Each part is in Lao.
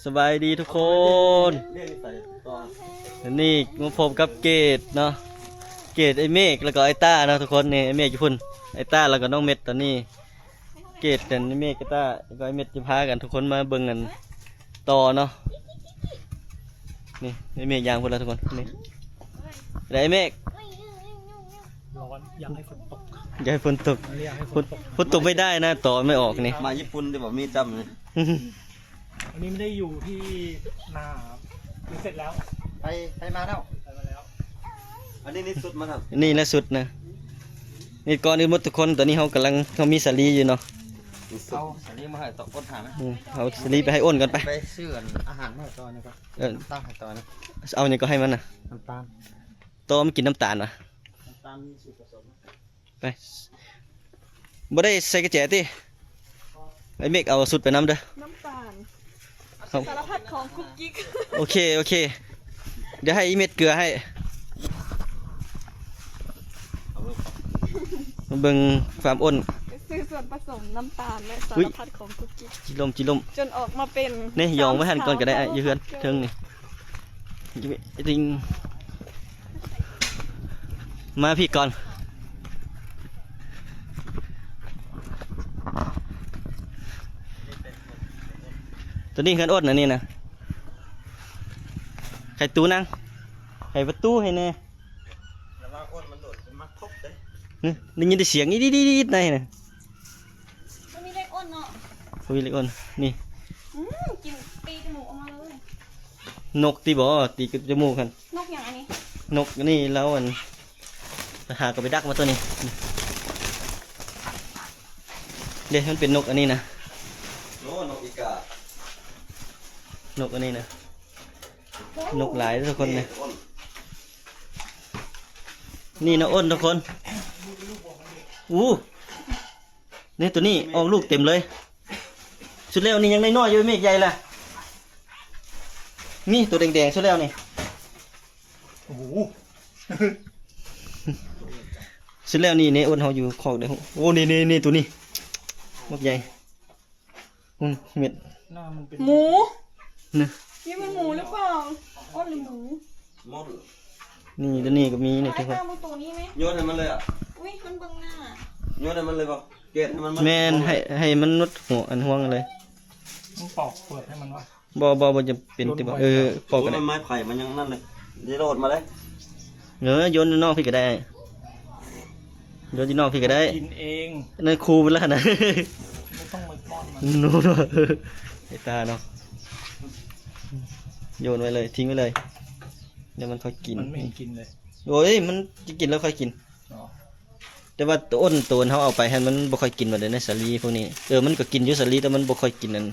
ສະບາຍດີທຸກຄົນ ນີ້ມາພົບກັບເກດເນາະ ເກດ ອ້າຍເມກ ແລ້ວກໍອ້າຍຕ້າເນາະທຸກຄົນ. ນີ້ອ້າຍເມກຢູ່ພຸ້ນ ອ້າຍຕ້າ ແລ້ວກໍນ້ອງເມັດ. ຕອນນີ້ເກດກັບອ້າຍເມກ ອ້າຍຕ້າ ແລ້ວກໍອ້າຍເມັດຈະພາກັນທຸກຄົນມາເບິ່ງອັນຕໍ່ເນາະ. ນີ້ອ້າຍເມກຍ່າງພຸ້ນລະທຸກຄົນ. ນີ້ໄດ້ອ້າຍເມກ ຮ້ອນ ຢາກໃຫ້ຝົນຕົກ ຢາກໃຫ້ຝົນຕົກ ຢາກໃຫ້ຝົນຕົກ ຝົນຕົກໄມ່ໄດ້ນະ ຕໍ່ໄມ່ອອກນີ້. ມາຍີ່ປຸ່ນແຕ່ບໍ່ມີຈ້ຳນີ້. ວັນນີ້ໄມ່ໄດ້ຢູ່ທີ່ນາ ຄືເສັດແລ້ວ ໄປ ໄປມາແລ້ວ ໄປມາແລ້ວ. ອັນນີ້ ນີ້ສຸດມັນ ນີ້ແຫຼະສຸດນະ. ນີ້ກ່ອນອື່ນໝົດທຸກຄົນ ຕອນນີ້ເຮົາກຳລັງ ເຮົາມີສາລີຢູ່ເນາະ. ເອົາສາລີມາໃຫ້ຕໍ່ ອົນຫານະ. ອືມ ເອົາສາລີໄປໃຫ້ອົນກ່ອນໄປ ໄປຊື້ອັນອາຫານມາໃຫ້ຕໍ່ນີ້ກ່ອນ. ເອີ ນ້ຳຕານໃຫ້ຕໍ່ນີ້ ເອົາຫຍັງກໍໃຫ້ມັນນະ ນ້ຳຕານ. ຕໍ່ມັນກິນນ້ຳຕານຫວາ? ນ້ຳຕານມີສ່ວນປະສົມ. ໄປ ບໍ່ໄດ້ໃສ່ກະແຈຕິ? ໄອ້ເມກເອົາຊຸດໄປນຳເດີ. ນ້ຳຕານ ສາລະພັດຂອງກຸກກິກ. ໂອເຄ ໂອເຄ ດຽວໃຫ້ອີເມັດເກືອໃຫ້. ມາເບິ່ງຄວາມອົນ ໄປຊື້ສ່ວນປະສົມນ້ຳຕານ ແລະ ສາລະພັດຂອງກຸກກິກ ຈິລົມ ຈິລົມ ຈົນອອກມາເປັນ ນີ້ ຢອງໄວ້ຫັ້ນກ່ອນກໍໄດ້ ຢູ່ເຮືອນເທິງນີ້. ຕິງ ມາພີ້ກ່ອນ. ຕົວນີ້ເຮືອນອົນ ອັນນີ້ນະ. ໄຂຕູ້ນັ່ງ ໄຂປະຕູໃຫ້ແດ່. ລະວ່າອົນມັນໂດດ ມັນມັກທົບເດ້. ຫຶ ໄດ້ຍິນແຕ່ສຽງອີດໆໆໃນນະ. ບໍ່ມີເຫຼັກອົນເນາະ ບໍ່ມີເຫຼັກອົນ. ນີ້ ອືມ ກິນ ຕີຈະໝູກອອກມາເລີຍ. ນົກຕິບໍ? ຕີກັບຈະໝູກຫັ້ນ. ນົກຫຍັງອັນນີ້? ນົກອັນນີ້ລາວອັນ ໄປຫາກໍໄປດັກມາຕົວນີ້. ເດ້ ມັນເປັນນົກອັນນີ້ນະ. ໂອ້ ນົກອີກາ ນົກອັນນີ້ນະ. ນົກຫຼາຍທຸກຄົນນະ. ນີ້ນະ ອົນທຸກຄົນ. ອູ້ ນີ້ ຕົວນີ້ອອກລູກເຕັມເລີຍ. ຊຸດແລ້ວນີ້ຍັງນ້ອຍໆຢູ່ ເມກໃຫຍ່ລະ. ນີ້ ຕົວແດງໆ ຊຸດແລ້ວນີ້. ໂອ້ໂຫ ຊຸດແລ້ວນີ້ ນີ້ ອົນເຮົາຢູ່ຄອກເດ້. ໂອ້ ນີ້ໆໆ ຕົວນີ້ບັກໃຫຍ່. ຫຶ ເມັດ ໜ້າມັນເປັນ ໝູ ນີ້ ນີ້ມັນໝູຫຼືເປົ່າ? ອໍ ຫຼືໝູ? ໝົດ ນີ້ ຕົວນີ້ກໍມີນີ້ທຸກຄົນ. ໂຍນໃຫ້ມັນເລີຍອະ. ອຸ້ຍ ມັນເບິ່ງໜ້າ. ໂຍນໃຫ້ມັນເລີຍບໍ່? ແກະໃຫ້ມັນ. ແມ່ນ ໃຫ້ ໃຫ້ມັນໝົດຫົວ ອັນ ຫວ່າງເລີຍ. ມຶງປອກເປືອກໃຫ້ມັນວະ. ບໍ່ ບໍ່ ບໍ່ຈຳເປັນຕິບໍ່? ເອີ ປອກກໍໄດ້. ໂອ້ຍ ໄມ້ໄຜ່ມັນຍັງນັ້ນເລີຍ ເດໂດດມາເລີຍ. ເອີ ໂຍນນອກພີ້ກໍໄດ້ ໂຍນຢູ່ນອກພີ້ກໍໄດ້. ກິນເອງ ນັ້ນຄູເພິ່ນລະຫັ້ນນະ. ບໍ່ຕ້ອງມາປ້ອນມັນ. ໂນ ໄອ້ຕາເນາະ ໂຍນໄວ້ເລີຍ ຖິ້ມໄວ້ເລີຍ ດຽວມັນຄ່ອຍກິນ. ມັນບໍ່ເຫັນກິນເລີຍ. ໂອ້ຍ ມັນຈະກິນແລ້ວຄ່ອຍກິນ. ອໍ ແຕ່ວ່າໂຕອົນ ໂຕອັນເຮົາເອົາໄປຫັ້ນ ມັນບໍ່ຄ່ອຍກິນໝົດເດ້ ສາລີພວກນີ້. ເອີ ມັນກໍກິນຢູ່ສາລີ ແຕ່ມັນບໍ່ຄ່ອຍກິນອັນ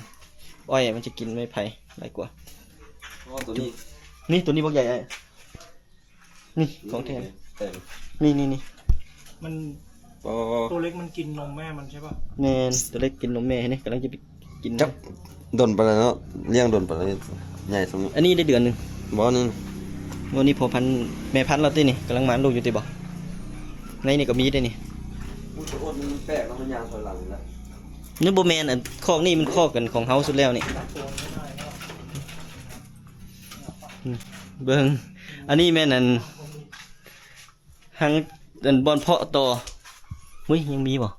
ອ້ອຍ ມັນຈະກິນໄມ້ໄຜ່ຫຼາຍກວ່າ. ອໍ ໂຕນີ້ ນີ້ ໂຕນີ້ບັກໃຫຍ່ອ້າຍ. ນີ້ຂອງແທ້. ເອີ ນີ້ ນີ້ ນີ້ ມັນ ໂຕເລັກມັນກິນນົມແມ່ມັນໃຊ່ປະ? ແມ່ນ ໂຕເລັກກິນນົມແມ່. ນີ້ກຳລັງຈະໄປກິນ. ຈັກດົນປານໃດເນາະ ລ້ຽງດົນປານໃດ ໃຫຍ່ສ່ຳນີ້. ອັນນີ້ໄດ້ເດືອນໜຶ່ງ. ບໍ່ ນີ້ ໂອ້ ນີ້ພໍ່ພັນ ແມ່ພັນລາວຕິນີ້ ກຳລັງມາລູກຢູ່ຕິບໍ່? ໃນນີ້ກໍມີເດ້ນີ້. ໂອ້ ໂຕອົນມັນແປກເນາະ ມັນຍ່າງຖອຍຫຼັງແລ້ວ. ນີ້ບໍ່ແມ່ນ ອັນ ຄອກນີ້ມັນຄອກກັນຂອງເຮົາສຸດແລ້ວນີ້. ອືມ ເບິ່ງ ອັນນີ້ແມ່ນອັນ ຮັງ ອັນ ບ່ອນເພາະຕໍ່. ຫຸ້ຍ ຍັງມີບໍ່?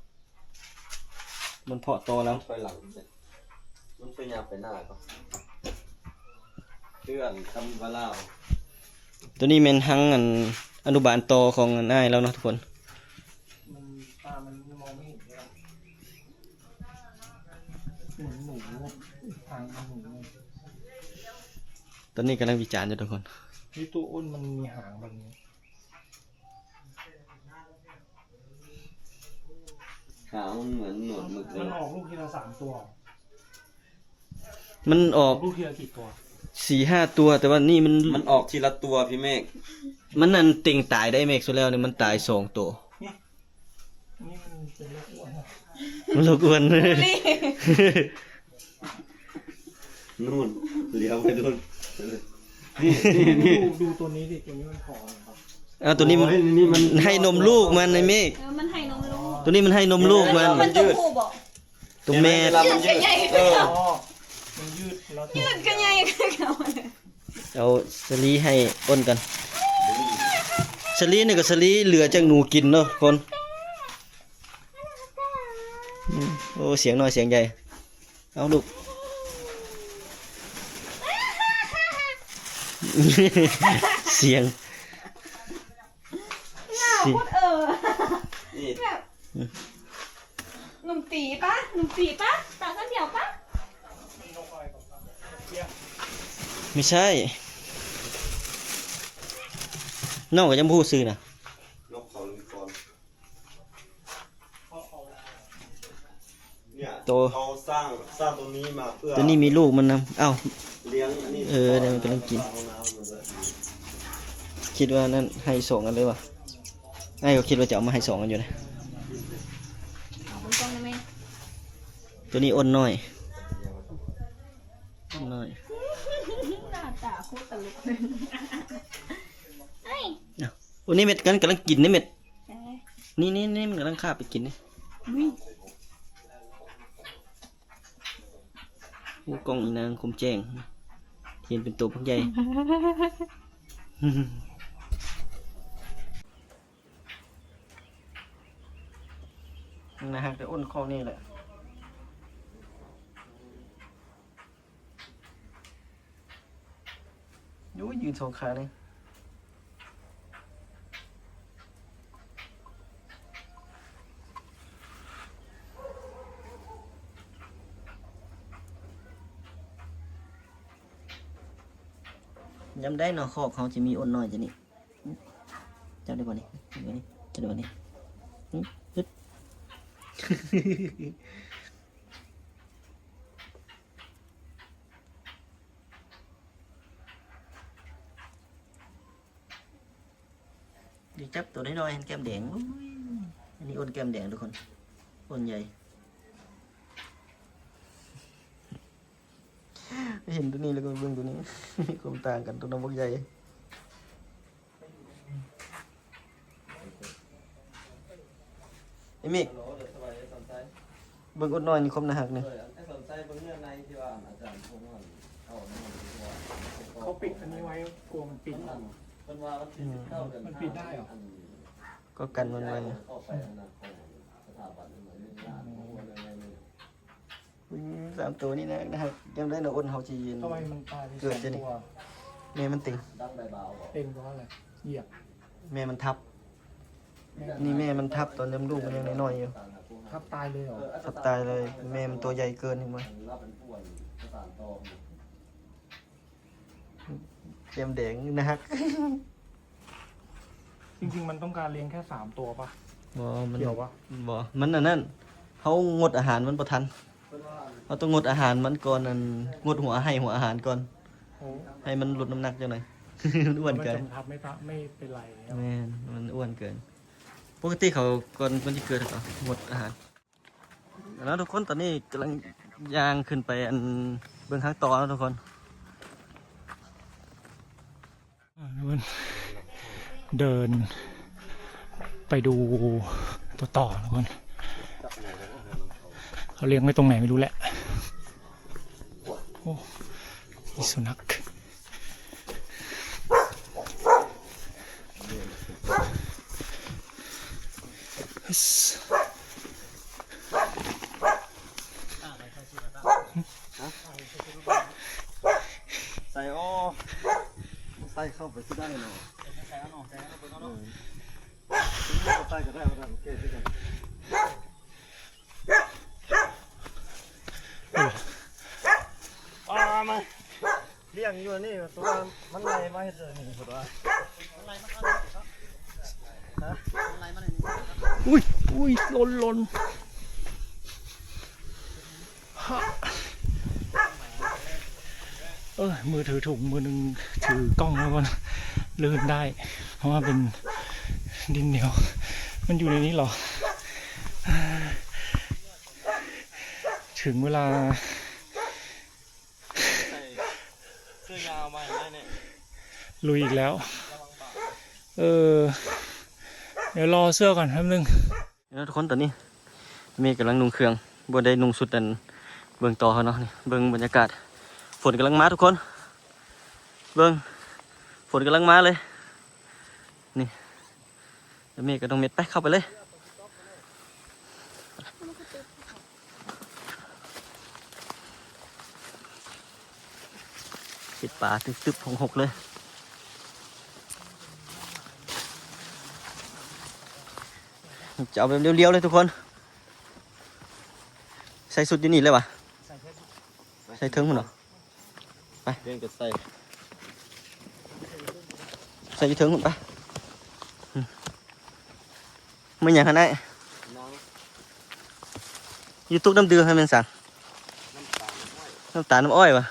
ບ່ອນເພາະຕໍ່ແລ້ວ ມັນໄປຫຼັງ ມັນໄປຫຍ້າໄປໜ້າກໍ ເພື່ອນຄຳວ່າລາວ. ຕົວນີ້ແມ່ນຮັງ ອັນ ອະນຸບານຕໍ່ຂອງ ອັນ ອ້າຍລາວເນາະທຸກຄົນ. ມັນ ຕາມັນມອງບໍ່ເຫັນເດ້. ເໝືອນໝູ ຫາງເໝືອນໝູ. ຕອນນີ້ກຳລັງວິຈານຢູ່ທຸກຄົນ. ນີ້ໂຕອົນມັນມີຫາງແບບນີ້. ຫາງມັນເໝືອນໜວດໝຶກເລີຍ. ມັນອອກລູກທີລະສາມຕົວ. ມັນອອກລູກທີລະກີ່ຕົວ? ສີ່ຫ້າຕົວ ແຕ່ວ່ານີ້ມັນ ມັນອອກທີລະຕົວພີ່ເມກ. ມັນນັ້ນເຕັງຕາຍໄດ້ເມກ ສຸດແລ້ວນີ້ມັນຕາຍສອງໂຕ. ນີ້ ນີ້ມັນເປັນໂລກອ້ວນນະ. ມັນໂລກອ້ວນ. ນູ້ນ ຫຼຽວໄປນູ້ນ. ນີ້ ນີ້ ນີ້ ດູ ດູຕົວນີ້ດິ ຕົວນີ້ມັນຜອມ. ເອົາ ຕົວນີ້ມັນ ໂອ້ຍ ນີ້ມັນໃຫ້ນົມລູກມັນ ໄອ້ເມກ. ເອີ ມັນໃຫ້ນົມລູກ. ຕົວນີ້ມັນໃຫ້ນົມລູກມັນ. ມັນຕົວຜູ້ບໍ? ຕົວແມ່. ເວລາມັນຍືດ ໃຫຍ່ໆ ເອີ ອໍ ມັນຍືດ. ຍືດກະໃຫຍ່ຄືເກົ່າເລີຍ. ເອົາສາລີໃຫ້ອ້ນກັນ. ສາລີນີ້ກໍສາລີເຫຼືອຈາກໜູກິນເນາະທຸກຄົນ. ອືມ ໂອ້ ສຽງນ້ອຍສຽງໃຫຍ່. ເອົາລູກ ສຽງ ໜ້າໂຄດເອີ ນີ້ ແບບ ອືມ ໜຸ່ມຕີປະ ໜຸ່ມຕີປະ ຕາສັນດຽວປະ. ບໍ່ໃຊ່ ນ້ອງກໍຍັງບໍ່ຮູ້ຊື່ນະ. ໂຕ ເຂົາສ້າງ ສ້າງຕົວນີ້ມາເພື່ອ ຕົວນີ້ມີລູກມັນນຳ. ອ້າວ ລ້ຽງອັນນີ້ ເອີ ເດີ ມັນກຳລັງກິນ. ຄິດວ່ານັ້ນໃຫ້ສອງອັນເລີຍຫວາ? ອ້າຍກໍຄິດວ່າຈະເອົາມາໃຫ້ສອງອັນຢູ່ນະ. ເອົາເບິ່ງກ້ອງໄດ້ໄໝ? ຕົວນີ້ອ້ນນ້ອຍ ອ້ນນ້ອຍ. ໜ້າຕາໂຄດຕະຫຼົກເລີຍ. ເອີຍ ໂອ້ ນີ້ເມັດ ກຳລັງ ກຳລັງກິນນີ້ເມັດ. ຈັ່ງໃດ? ນີ້ ນີ້ ນີ້ ມັນກຳລັງຄາບໄປກິນນີ້. ອຸ້ຍ ໂອ້ ກ້ອງອີນາງຄົມແຈ້ງ ເຫັນເປັນໂຕບັກໃຫຍ່. ໜ້າຮັກແຕ່ອ້ນຄອກນີ້ແຫຼະ. ໂອ້ຍ ຢືນສອງຂາເລີຍ. ຍາມໃດເນາະ ຄອກເຮົາຈະມີອ້ນນ້ອຍຈັ່ງນີ້? ຈັບໄດ້ບໍ່ນີ້? ຈັບໄດ້ບໍ່ນີ້? ອືມ ຮຶດ. ໄດ້ຈັບໂຕນ້ອຍໆ ແກ້ມແດງ. ໂອ້ຍ ອັນນີ້ອ້ນແກ້ມແດງທຸກຄົນ ອ້ນໃຫຍ່. ເຫັນໂຕນີ້ແລ້ວກໍເບິ່ງໂຕນີ້ ມີຄວາມຕ່າງກັນ ໂຕນັ້ນບັກໃຫຍ່. ອີ່ມິກ ເບິ່ງອົດນ້ອຍນິຄົມໜ້າຮັກນີ້. ເຂົາປິດອັນນີ້ໄວ້ ກົວມັນປິດ. ອືມ ມັນປິດໄດ້ເຫາະ? ກໍກັນມັນໄວ້. ອືມ ສາມໂຕນີ້ນະ ນະຮັກ ຍາມໃດນະ ອົນເຮົາຊິ ທຳໄມມັນຕາຍໄປ ເກີດຈັ່ງໃດ ສອງຕົວ? ແມ່ມັນເຕັງ ເຕັງແປວ່າອະໄລ? ຢຽບ ແມ່ມັນທັບ. ແມ່ ນີ້ແມ່ມັນທັບຕອນຍາມລູກມັນຍັງນ້ອຍໆຢູ່. ທັບຕາຍເລີຍເຫາະ? ທັບຕາຍເລີຍ ແມ່ມັນຕົວໃຫຍ່ເກີນ ເຫັນບໍ່? ແກ້ມແດງໜ້າຮັກ. ຈິງໆ ມັນຕ້ອງການລ້ຽງແຄ່ສາມຕົວປະ? ບໍ່ ມັນ ກ່ຽວປະ? ບໍ່ ມັນອັນນັ້ນ ເຮົາງົດອາຫານມັນບໍ່ທັນ. ເຮົາຕ້ອງງົດອາຫານມັນກ່ອນ ອັນ ງົດຫົວໃຫ້ຫົວອາຫານກ່ອນ. ໂອ້ ໃຫ້ມັນຫຼຸດນ້ຳໜັກຈັກໜ່ອຍ ມັນອ້ວນເກີນ. ມັນຈະທັບໄມ່ປະ ໄມ່ເປັນໄລແລ້ວ. ແມ່ນ ມັນອ້ວນເກີນ. ປົກກະຕິເຂົາກ່ອນ ກ່ອນຊິເກີດ ເຂົາກໍງົດອາຫານ. ເອົາລະທຸກຄົນ ຕອນນີ້ກຳລັງຍ່າງຂຶ້ນໄປ ອັນ ເບິ່ງທາງຕໍ່ເນາະທຸກຄົນ. ອ່າ ທຸກຄົນ ເດີນໄປດູຕົວຕໍ່ທຸກຄົນ. ເຂົາລ້ຽງໄວ້ຕົງໄຫນໄມ່ຮູ້ແຫຼະ. ໂອ້ ມີສຸນັກ. ໃສ່ ອໍ ໃສ່ເຂົ້າໄປຊິໄດ້ເນາະ. ເອີ ໃສ່ກໍໄດ້ ບໍ່ໄດ້ ໂອເຄຄືກັນ. ປາມາລ້ຽງຢູ່ອັນນີ້ ຕົວມັນໄລ່ມາເຮັດອັນນີ້ພຸ້ນວ່າ. ອຸ້ຍ ອຸ້ຍ ຫຼົ່ນ ຫຼົ່ນ. ເອີ ມືຖືຖົງ ມືໜຶ່ງຖືກ້ອງ ແລ້ວກໍລື່ນໄດ້ ເພາະວ່າເປັນດິນໜຽວ. ມັນຢູ່ໃນນີ້ເຫລອ? ເຖິງເວລາ ໃສ່ເສື້ອຍາວມາໃຫ້ແນ່. ລຸຍອີກແລ້ວ. ເອີ ດຽວລໍເສື້ອກ່ອນແປັບໜຶ່ງ. ເນາະທຸກຄົນ ຕອນນີ້ເມກຳລັງນຸ່ງເຄື່ອງ ບໍ່ໄດ້ນຸ່ງຊຸດອັນ ເບິ່ງຕໍ່ເຮົາເນາະ. ນີ້ເບິ່ງບັນຍາກາດ ຝົນກຳລັງມາທຸກຄົນ ເບິ່ງ ຝົນກຳລັງມາເລີຍ ນີ້ ເມກກັບນ້ອງເມັດ ໄປ ເຂົ້າໄປເລີຍ ຕິດປາຕຶບໆ ຫົກໆ ເລີຍ ຈະເອົາແບບລຽວໆ ເລີຍທຸກຄົນ ໃສ່ຊຸດຢູ່ນີ້ເລີຍຫວາ? ໃສ່ເທິງພຸ້ນເນາະ ໄປ ເປັນກໍໃສ່ ໃສ່ຢູ່ເທິງພຸ້ນໄປ ອືມ ແມ່ນຫຍັງຫັ້ນອ້າຍ? ຢູ່ຕຸກນ້ຳດື່ມຫັ້ນແມ່ນສັງ? ນ້ຳຕານນ້ຳອ້ອຍ ນ້ຳຕານນ້ຳອ້ອຍຫວາ?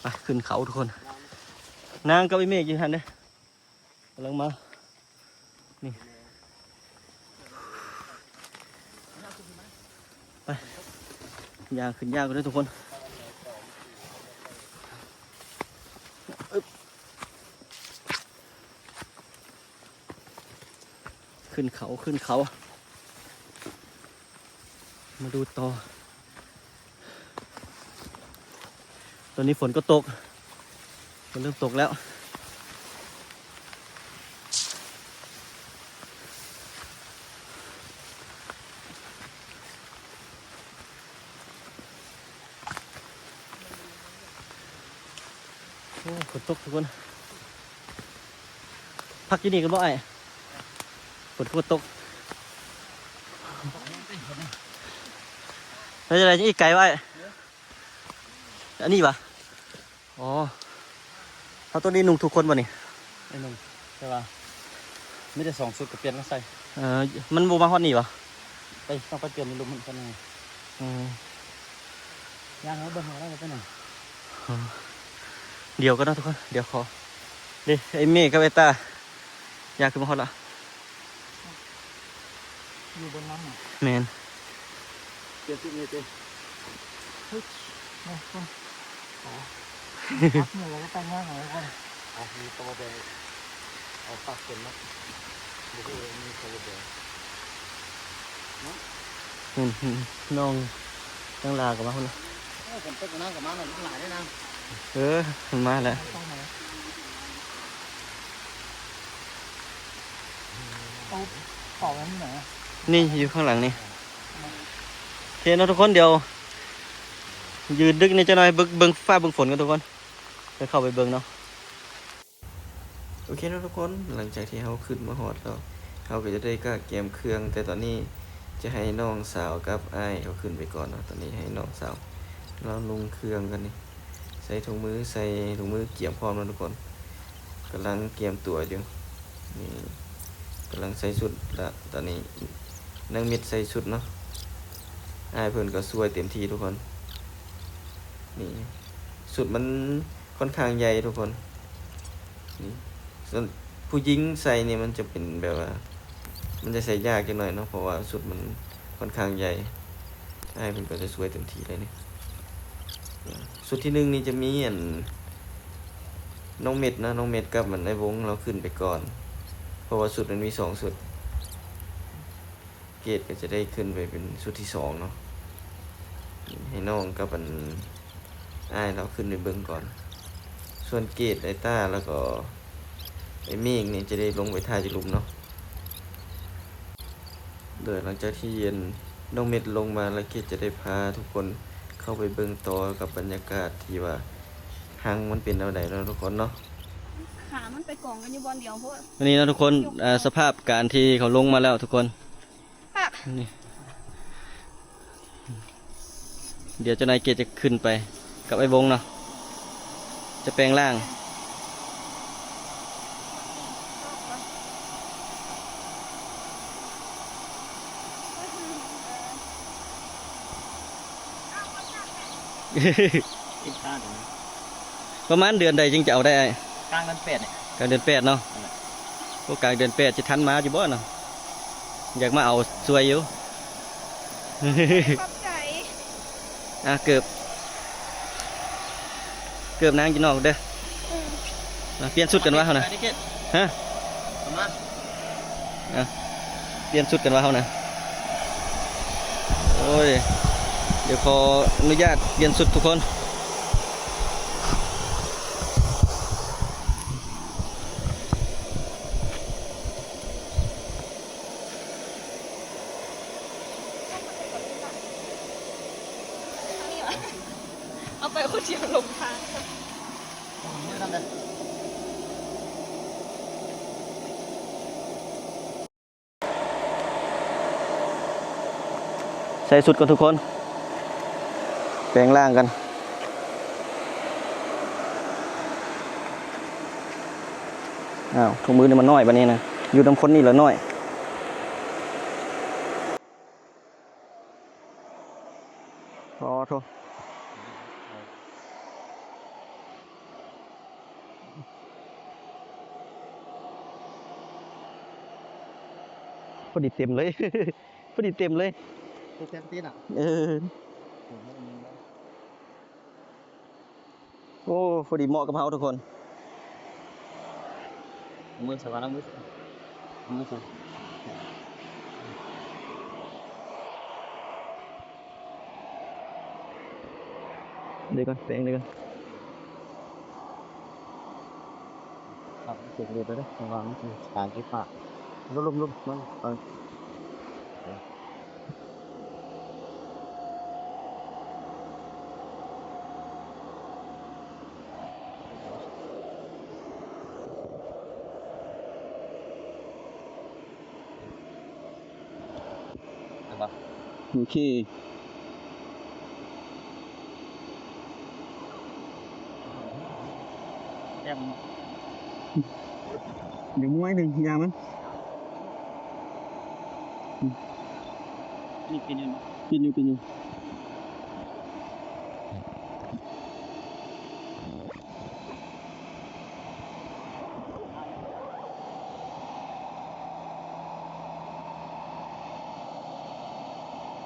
ໄປ ຂຶ້ນເຂົາທຸກຄົນ ນາງກັບໄອ້ເມກຢູ່ຫັ້ນເດ້ ກຳລັງມາ ນີ້ ໄປ ຍ່າງຂຶ້ນຍາກເດີທຸກຄົນ ອຶບ ຂຶ້ນເຂົາ ຂຶ້ນເຂົາ ມາດູຕໍ່ ຕອນນີ້ຝົນກໍຕົກ ຝົນເລີ່ມຕົກແລ້ວ ໂອ້ ຝົນຕົກທຸກຄົນ ພັກຢູ່ນີ້ກັນບໍ່ອ້າຍ? ຝົນກໍຕົກ ແລ້ວຈັ່ງໃດ ອີກໄກບໍ່ອ້າຍ? ອັນນີ້ຫວາ? ອໍ ເຮົາຕ້ອງໄດ້ນຸ່ງທຸກຄົນບໍ່ນີ້? ໄດ້ນຸ່ງ ແຕ່ວ່າມີແຕ່ສອງຊຸດກໍປ່ຽນມາໃສ່ ເອີ ມັນບໍ່ມາຮອດນີ້ຫວາ? ໄປ ຕ້ອງໄປປ່ຽນໃນລຸ່ມມັນກ່ອນ ອືມ ຍ່າງເຮົາເບິ່ງເອົາໄດ້ໄປໜຶ່ງ ດຽວກ່ອນເນາະທຸກຄົນ ດຽວຂໍ ເດ້ ໄອ້ເມກກັບໄອ້ຕ້າ ຍ່າງຂຶ້ນມາຮອດລະ ຢູ່ບົນນັ້ນນະ ແມ່ນ ເຈັດສິບເມດເດ້ ເຮີ້ຍ ໂອ້ຍ ໂອ້ຍ ເອົາ ເອົາ ມີໂຕແດງ ເອົາປາກເປັນເນາະ ບໍ່ຮູ້ວ່າມີໂຕແດງ ເນາະ ເຫັນ ເຫັນນ້ອງ ນາງລາກໍມາພຸ້ນນະ ໂອ້ ຝົນຕົກ ນາງກໍມາເນາະ ຫຼາຍເດ້ນາງ ເອີ ມັນມາແລ້ວ ເອົາເຂົ້າໄວ້ນີ້ໜ້ອຍ ນີ້ຢູ່ຂ້າງຫຼັງນີ້ ໂອເຄເນາະທຸກຄົນ ດຽວ ຢືນດຶກແດ່ຈັກໜ້ອຍ ເບິ່ງ ເບິ່ງຟ້າເບິ່ງຝົນກັນທຸກຄົນ ໄປເຂົ້າໄປເບິ່ງເນາະ ໂອເຄເນາະທຸກຄົນ ຫຼັງຈາກທີ່ເຮົາຂຶ້ນມາຮອດແລ້ວ ເຮົາກໍຈະໄດ້ກະກຽມເຄື່ອງ ແຕ່ຕອນນີ້ຈະໃຫ້ນ້ອງສາວກັບອ້າຍເຂົາຂຶ້ນໄປກ່ອນເນາະ ຕອນນີ້ໃຫ້ນ້ອງສາວລາວນຸ່ງເຄື່ອງກັນນີ້ ໃສ່ຖົງມື ໃສ່ຖົງມືກຽມພ້ອມເນາະທຸກຄົນ ກຳລັງກຽມຕົວຢູ່ ນີ້ ກຳລັງໃສ່ຊຸດລະ ຕອນນີ້ນາງເມັດໃສ່ຊຸດເນາະ ອ້າຍເພິ່ນກໍຊ່ວຍເຕັມທີ່ທຸກຄົນ ນີ້ ຊຸດມັນຂ້ອນຂ້າງໃຫຍ່ທຸກຄົນ ນີ້ ສ່ວນຜູ້ຍິງໃສ່ນີ້ມັນຈະເປັນແບບວ່າ ມັນຈະໃສ່ຍາກຈັກໜ້ອຍເນາະ ເພາະວ່າຊຸດມັນຂ້ອນຂ້າງໃຫຍ່ ອ້າຍເພິ່ນກໍຈະຊ່ວຍເຕັມທີ່ເລີຍນີ້ ຊຸດທີໜຶ່ງນີ້ຈະມີອັນ ນ້ອງເມັດນະ ນ້ອງເມັດກັບອັນ ອ້າຍວົງ ລາວຂຶ້ນໄປກ່ອນ ເພາະວ່າຊຸດມັນມີສອງຊຸດ ເກດກໍຈະໄດ້ຂຶ້ນໄປເປັນຊຸດທີສອງເນາະ ໃຫ້ນ້ອງກັບອັນ ອ້າຍລາວຂຶ້ນໄປເບິ່ງກ່ອນ ສ່ວນເກດ ໄອ້ຕ້າ ແລ້ວກໍໄອ້ເມກນີ້ຈະໄດ້ລົງໄປຖ້າຢູ່ລຸ່ມເນາະ ໂດຍຫຼັງຈາກທີ່ອັນ ນ້ອງເມັດລົງມາແລ້ວ ເກດຈະໄດ້ພາທຸກຄົນເຂົ້າໄປເບິ່ງຕໍ່ກັບບັນຍາກາດທີ່ວ່າຮັງມັນເປັນແນວໃດເນາະທຸກຄົນເນາະ ຂາມັນໄປກອງກັນຢູ່ບ່ອນດຽວໂພດ ອັນນີ້ເນາະທຸກຄົນ ເອີ ສະພາບການທີ່ເຂົາລົງມາແລ້ວທຸກຄົນ ນີ້ ດຽວຈັກໜ້ອຍເກດຈະຂຶ້ນໄປກັບໄອ້ວົງເນາະ ຈະແປງຮ່າງ ປະມານເດືອນໃດຈຶ່ງຈະເອົາໄດ້ອ້າຍ? ກາງເດືອນແປດນີ້ ກາງເດືອນແປດເນາະ ໂອ້ ກາງເດືອນແປດຊິທັນມາຢູ່ບໍ່ເນາະ? ຢາກມາເອົາຊ່ວຍຢູ່ ຂອບໃຈ ອ່າ ເກີບ ເກີບນາງຢູ່ນອກເດີ ອືມ ອ່າ ປ່ຽນຊຸດກັນວ່າເຮົານະ ຮະ ອ່າ ປ່ຽນຊຸດກັນວ່າເຮົານະ ໂອ້ຍ ດຽວຂໍອະນຸຍາດປ່ຽນຊຸດທຸກຄົນ ໄປຄົນດຽວຫຼົງທາງ. ໃສ່ຊຸດກ່ອນທຸກຄົນ ແປງຮ່າງກັນ. ອ້າວ ຖົງມືນີ້ມັນນ້ອຍປານນີ້ນະ ຢູ່ນຳຄົນນີ້ລະນ້ອຍ. ອໍໂທ້ ພໍດີເຕັມເລີຍ ພໍດີເຕັມເລີຍ ເຕັມຕີນອະ ເອີ. ໂອ້ ພໍດີເໝາະກັບເຮົາທຸກຄົນ. ເອົາມືໃສ່ກ່ອນ ເອົາມືໃສ່ ເອົາມືໃສ່ ດຽວກ່ອນ ແປງດຽວກ່ອນ. ຄັບ ເກັບເລັບໄປເດີ ລະວັງມັນຊິຂາງກິບປາກ. ລົມໆ ລົມ ລົມ ເອີ. ໂອເຄ ດຽວມວຍໜຶ່ງຢ່າງມັນ ນີ້ ປິ່ນຢູ່ ປິ່ນຢູ່ ປິ່ນຢູ່.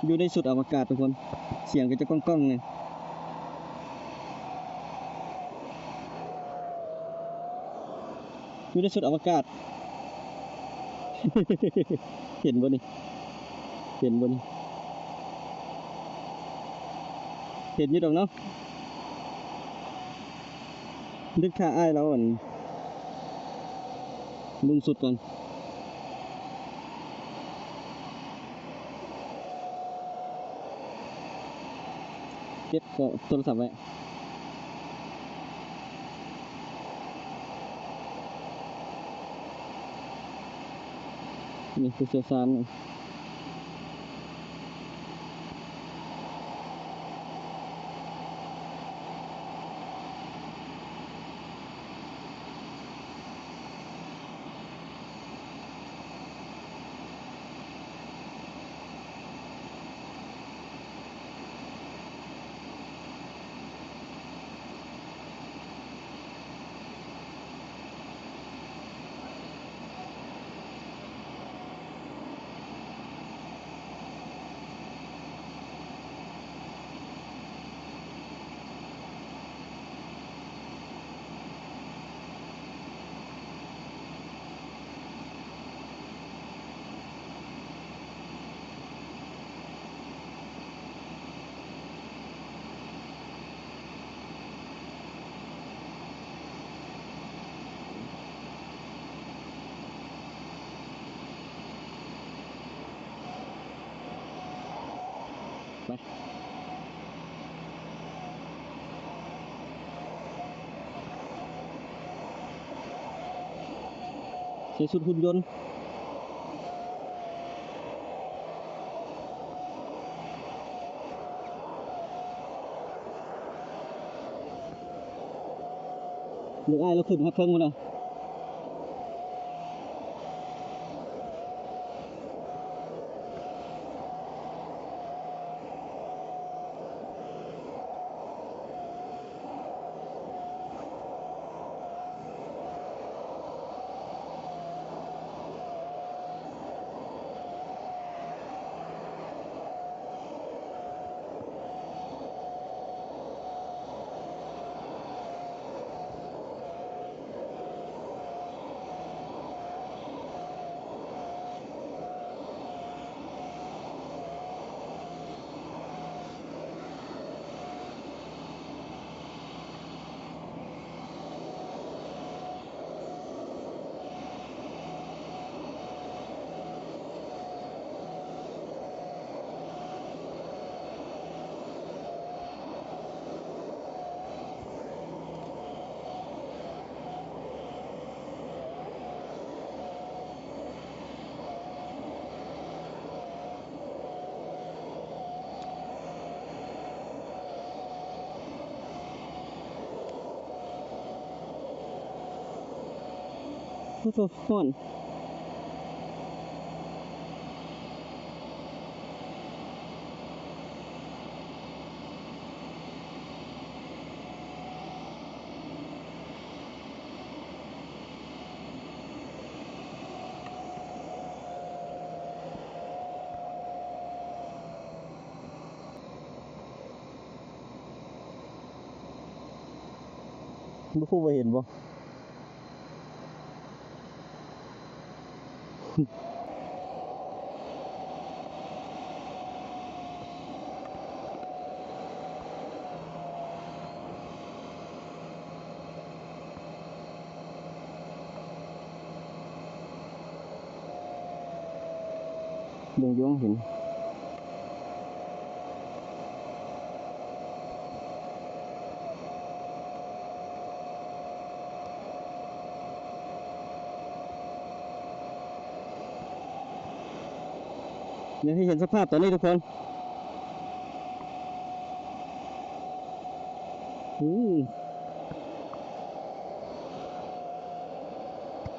ຢູ່ໃນຊຸດອະວະກາດທຸກຄົນ ສຽງກໍຈະກ້ອງໆ ນີ້ ຢູ່ໃນຊຸດອະວະກາດ ເຫັນບໍ່ນີ້ ເຫັນບໍ່ນີ້ ເຫັນຢູ່ດອກເນາະ. ດຶກຖ້າອ້າຍລາວ ອັນ ລຸງສຸດກ່ອນ ເກັບໂທລະສັບໄວ້. ນີ້ຜູ້ຊ່ຽວຊານ. ໄປ ໃສ່ຊຸດຫຸ່ນຍົນ. ລູກອ້າຍລາວຂຶ້ນຮອດເທິງພຸ້ນນະ. ໂອ້ໂຫ ຮ້ອນ. ບໍ່ຮູ້ວ່າເຫັນບໍ່? ເບິ່ງຢູ່ ເຫັນ. ຢາກໃຫ້ເຫັນສະພາບຕອນນີ້ທຸກຄົນ. ອື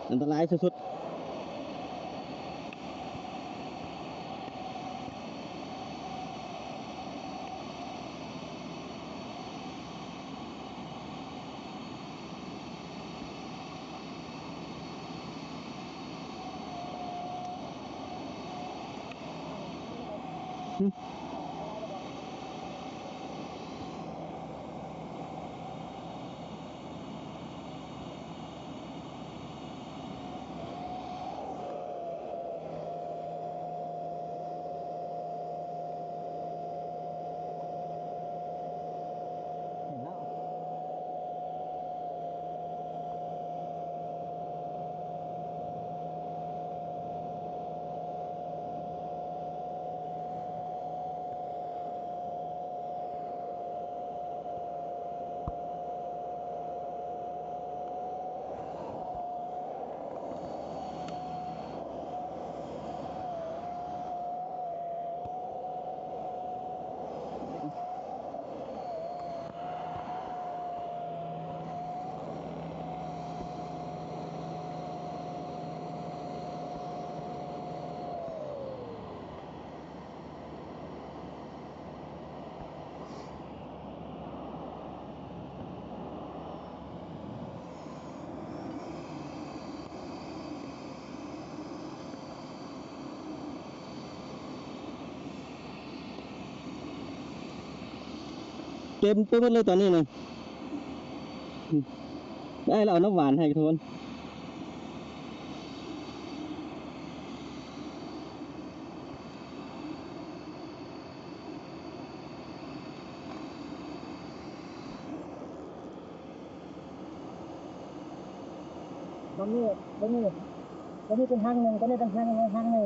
ອັນຕະລາຍສຸດໆ. ເຕັມໄປໝົດເລີຍຕອນນີ້ນະ. ໄດ້ແລ້ວ ເອົານ້ຳຫວານໃຫ້ທຸກຄົນ. ຕອນນີ້ ຕົວນີ້ ຕົວນີ້ເປັນຮັງໜຶ່ງ ຕົວນີ້ເປັນຮັງໜຶ່ງ ຮັງໜຶ່ງ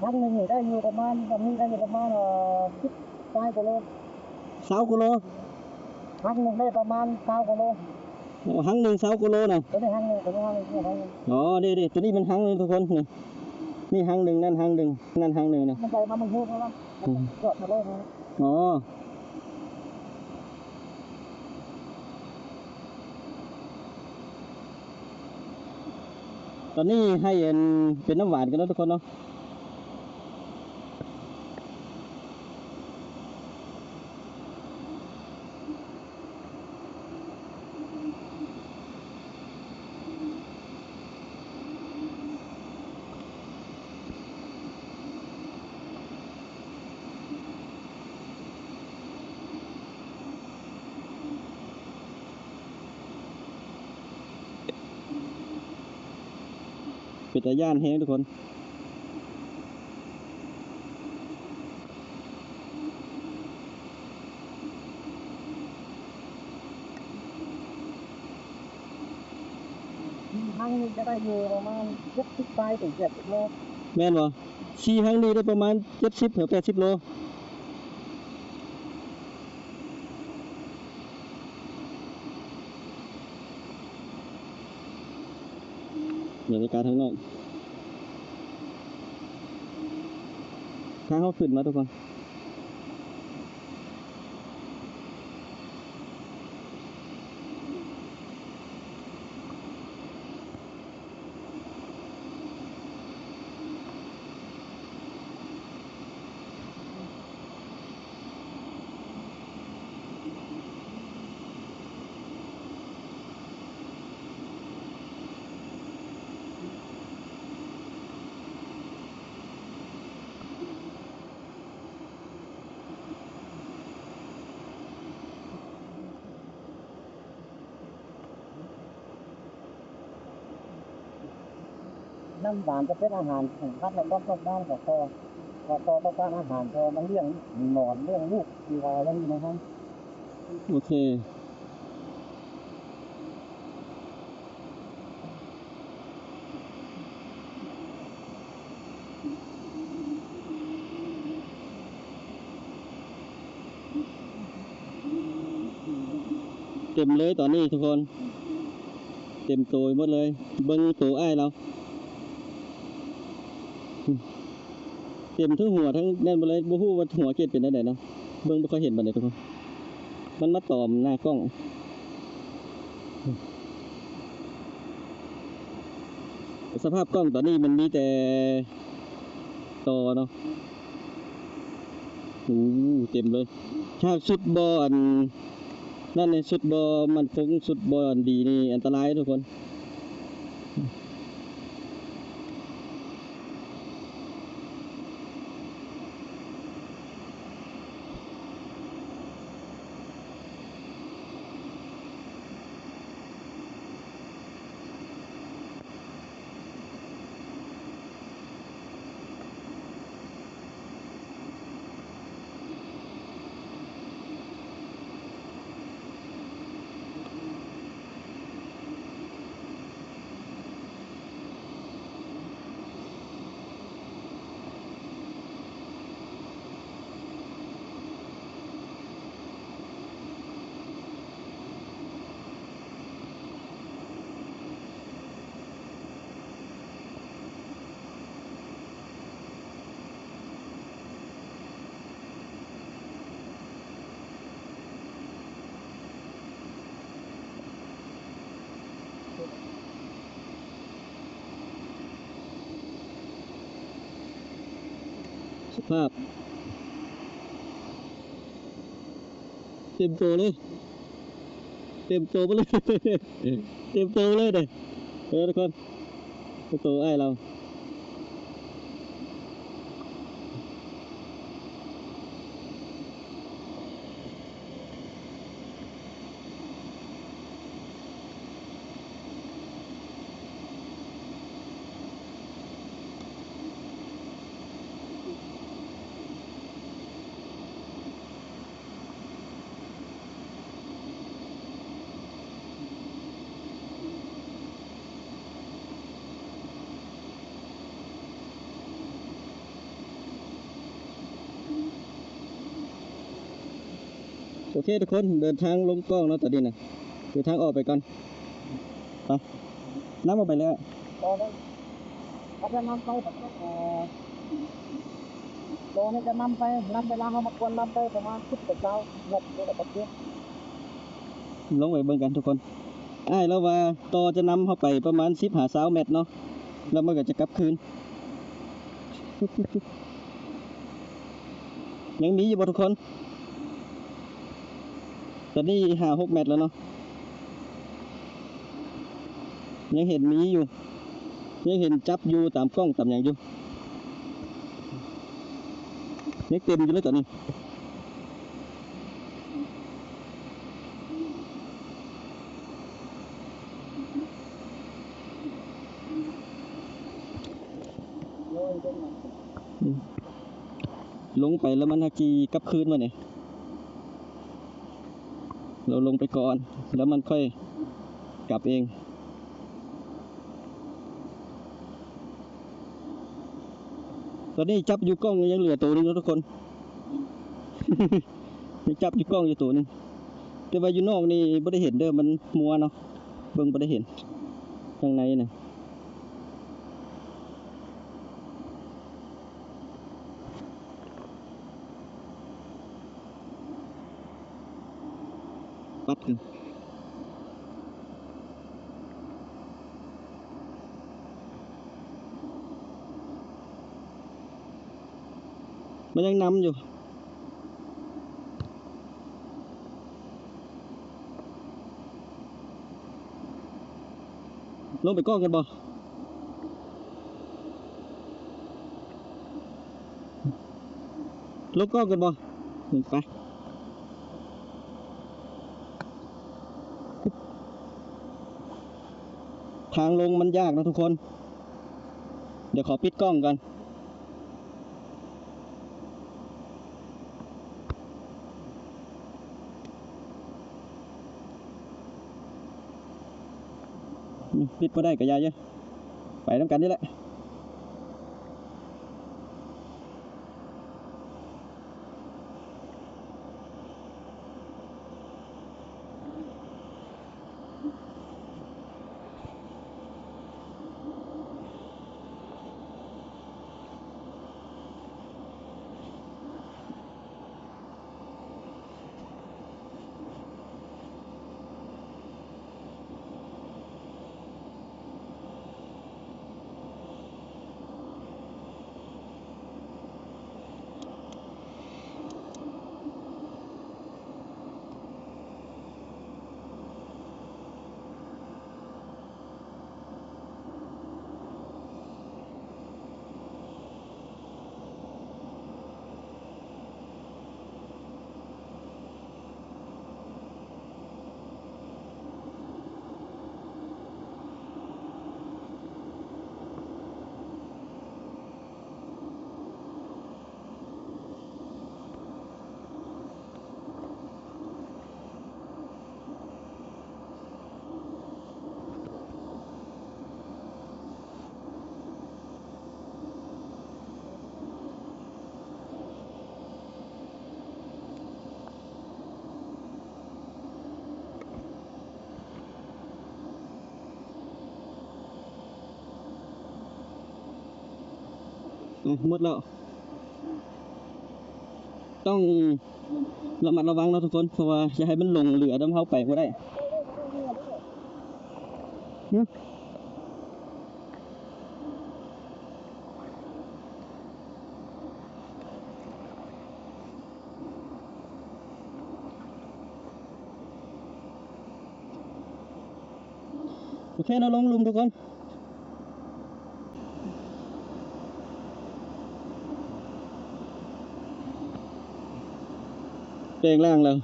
ຮັງໜຶ່ງນີ້ໄດ້ຢູ່ປະມານ ຕອນນີ້ໄດ້ຢູ່ປະມານ ເອີ ສິບປາຍກວ່າໂລ ຊາວກວ່າໂລ ຮັງໜຶ່ງໄດ້ປະມານຊາວກວ່າໂລ. ໂອ້ ຮັງໜຶ່ງຊາວກວ່າໂລນະ. ຕົວນີ້ຮັງໜຶ່ງ ຕົວນີ້ຮັງໜຶ່ງ ຕົວນີ້ຮັງໜຶ່ງ. ອໍ ເດ້ໆ ຕົວນີ້ແມ່ນຮັງໜຶ່ງທຸກຄົນ ນີ້ ນີ້ຮັງໜຶ່ງ ນັ້ນຮັງໜຶ່ງ ນັ້ນຮັງໜຶ່ງນະ. ມັນໄດ້ມາ ມັນເຮັດແລ້ວ ອືມ ຈອດມາເລີຍນະ. ອໍ ຕອນນີ້ໃຫ້ອັນເປັນນ້ຳຫວານກັນເນາະທຸກຄົນເນາະ. ເປັນຕາຢ້ານແຮງທຸກຄົນ. ສີ່ຮັງນີ້ຈະໄດ້ຢູ່ປະມານເຈັດສິບປາຍເຖິງແປດສິບໂລ. ແມ່ນບໍ່? ສີ່ຮັງນີ້ໄດ້ປະມານເຈັດສິບເຖິງແປດສິບໂລ. ບັນຍາກາດທາງນອກ ທາງເຮົາຂຶ້ນມາທຸກຄົນ. ນ້ຳຫວານຈະເປັນອາຫານສຳຄັນໃນຄວາມຕ້ອງການຂອງພໍ່ ວ່າພໍ່ຕ້ອງການອາຫານ ເພາະວ່າມັນລ້ຽງໜອນ ລ້ຽງລູກທີ່ວ່າຍັງຢູ່ໃນທ້ອງ. ໂອເຄ. ເຕັມເລີຍຕອນນີ້ທຸກຄົນ ເຕັມໂຕໄປໝົດເລີຍ. ເບິ່ງໂຕອ້າຍລາວ ເຕັມທັງຫົວທັງນັ້ນໝົດເລີຍ. ບໍ່ຮູ້ວ່າຫົວເກດເປັນແນວໃດເນາະ ເບິ່ງບໍ່ຄ່ອຍເຫັນປານໃດທຸກຄົນ. ມັນມາຕອມໜ້າກ້ອງ. ສະພາບກ້ອງຕອນນີ້ມັນມີແຕ່ຕໍເນາະ. ໂອ້ ເຕັມເລີຍ. ຖ້າຊຸດບໍ່ອັນນັ້ນນີ້ ຊຸດບໍ່ໝັ້ນຄົງ ຊຸດບໍ່ອັນດີນີ້ ອັນຕະລາຍທຸກຄົນ. ສະພາບ ເຕັມໂຕເລີຍ ເຕັມໂຕໄປເລີຍ ເຕັມໂຕໄປເລີຍເດ້ ເອີ ທຸກຄົນ ໂຕອ້າຍລາວ. ໂອເຄທຸກຄົນ ເດີນທາງລົງກ້ອງເນາະ ຕອນນີ້ນະ ເດີນທາງອອກໄປກ່ອນ ໄປ ນຳອອກໄປເລີຍ ຕອນນີ້ເຂົາຈະນຳໄປ ເອີ ໂຕນີ້ຈະນຳໄປ ນຳເວລາເຮົາມາຄວນນຳໄປປະມານສິບໄປຊາວແມັດນີ້ແຫຼະ ລົງໄປເບິ່ງກັນທຸກຄົນ. ອ້າຍລາວວ່າຕໍ່ຈະນຳເຮົາໄປປະມານສິບຫາຊາວແມັດເນາະ ແລ້ວມັນກໍຈະກັບຄືນ. ຍັງມີຢູ່ບໍ່ທຸກຄົນ? ຕອນນີ້ຫ້າຫົກແມັດແລ້ວເນາະ ຍັງເຫັນມີຢູ່ ຍັງເຫັນຈັບຢູ່ຕາມກ້ອງຕາມຫຍັງຢູ່ ຍັງເຕັມຢູ່ເລີຍຕອນນີ້. ລົງໄປແລ້ວມັນຫາກຊິກັບຄືນມານີ້ ລາວລົງໄປກ່ອນ ແລ້ວມັນຄ່ອຍກັບເອງ. ຕອນນີ້ຈັບຢູ່ກ້ອງຍັງເຫຼືອໂຕໜຶ່ງເນາະທຸກຄົນ ຍັງຈັບຢູ່ກ້ອງຢູ່ໂຕໜຶ່ງ ແຕ່ວ່າຢູ່ນອກນີ້ບໍ່ໄດ້ເຫັນເດີ ມັນມົວເນາະ ເບິ່ງບໍ່ໄດ້ເຫັນ ຂ້າງໃນນະ. ປັດກັນ ມັນຍັງນຳຢູ່. ລົງໄປກ້ອງກັນບໍ່? ລົງກ້ອງກັນບໍ່? ໄປ. ທາງລົງມັນຍາກນະທຸກຄົນ. ດຽວຂໍປິດກ້ອງກ່ອນ. ອືມ ປິດບໍ່ໄດ້ກໍຢ່າເດີ້ ໄປນຳກັນນີ້ແຫຼະ. ອືມ ໝົດແລ້ວ. ຕ້ອງລະມັດລະວັງເນາະທຸກຄົນ ເພາະວ່າຢ່າໃຫ້ມັນຫຼົງເຫຼືອນຳເຮົາໄປບໍ່ໄດ້. ໂອເຄເນາະ ລົງຫຼຸມທຸກຄົນ. ແປງລ່າງແລ້ວ.